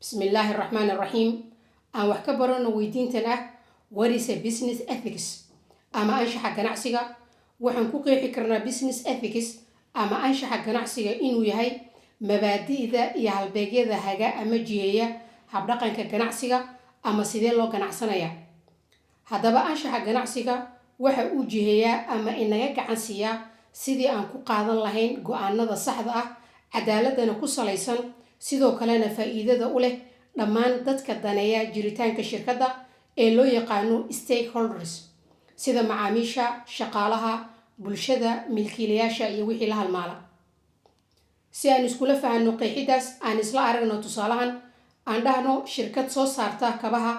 Bismi illaahi araxmaan araxiim. Aan wax ka barano weydiintan ah: "What is a business ethics?" ama anshaxa ganacsiga. Waxaan ku qeexi karnaa business ethics ama anshaxa ganacsiga inuu yahay mabaadi'da iyo halbeegyada haga ama jiheeya habdhaqanka ganacsiga ama sidee loo ganacsanaya. Haddaba, anshaxa ganacsiga waxa uu jiheeyaa ama inaga gacan siiyaa sidii aan ku qaadan lahayn go-aanada saxda ah, cadaaladana ku salaysan, sidoo kalena faa'iidada u leh dhammaan dadka daneeya jiritaanka shirkadda ee loo yaqaano stakeholders, sida macaamiisha, shaqaalaha, bulshada, milkiilayaasha iyo wixii la halmaala. Si aan iskula fahanno qeexidaas, aan isla aragno tusaalahan. Aan dhahno shirkad soo saarta kabaha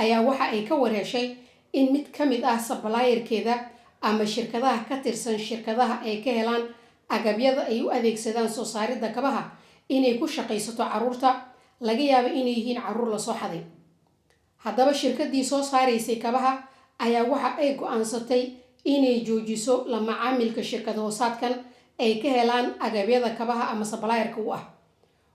ayaa waxa ay ka warheshay in mid ka mid ah supplierkeeda ama shirkadaha ka tirsan shirkadaha ay ka helaan agabyada ay u adeegsadaan soo saaridda kabaha inay ku shaqaysato carruurta, laga yaabo inay yihiin carruur lasoo xaday. Haddaba, shirkaddii soo saaraysay kabaha ayaa waxa ay go-aansatay inay joojiso la macaamilka shirkad hoosaadkan ay ka helaan agabyada kabaha ama supplierka u ah.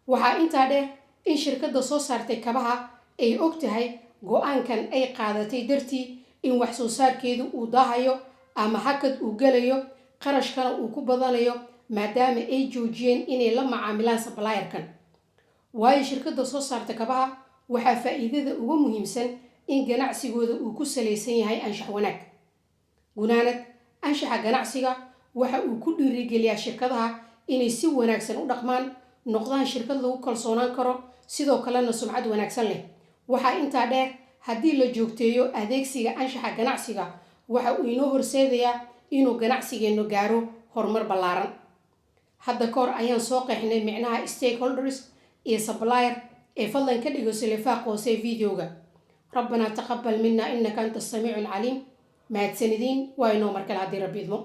Waxaa intaa dheer in shirkadda soo saartay kabaha ay og tahay go-aankan ay qaadatay dartii in wax soo saarkeedu uu daahayo ama hakad uu gelayo, qarashkana uu ku badanayo, maadaama ay joojiyeen inay la macaamilaan supplierkan. Waayo, shirkadda soo saarta kabaha waxaa faa'iidada uga muhiimsan in ganacsigooda uu ku salaysan yahay anshax wanaag. Gunaanad, anshaxa ganacsiga waxa uu ku dhiirigeliyaa shirkadaha inay si wanaagsan u dhaqmaan, noqdaan shirkad lagu kalsoonaan karo, sidoo kalena sumcad wanaagsan leh. Waxaa intaa dheer, haddii la joogteeyo adeegsiga anshaxa ganacsiga, waxa uu inoo horseedayaa inuu ganacsigeennu gaaro horumar ballaaran. Hadda ka hor ayaan soo qeexnay micnaha stakeholders iyo supplier ee fadlan ka dhigayso lifaaq hoose videoga. ربنا تقبل منا إنك أنت السميع العليم. Mahadsanidin. Waa inoo markale haddii Rabbi idmo.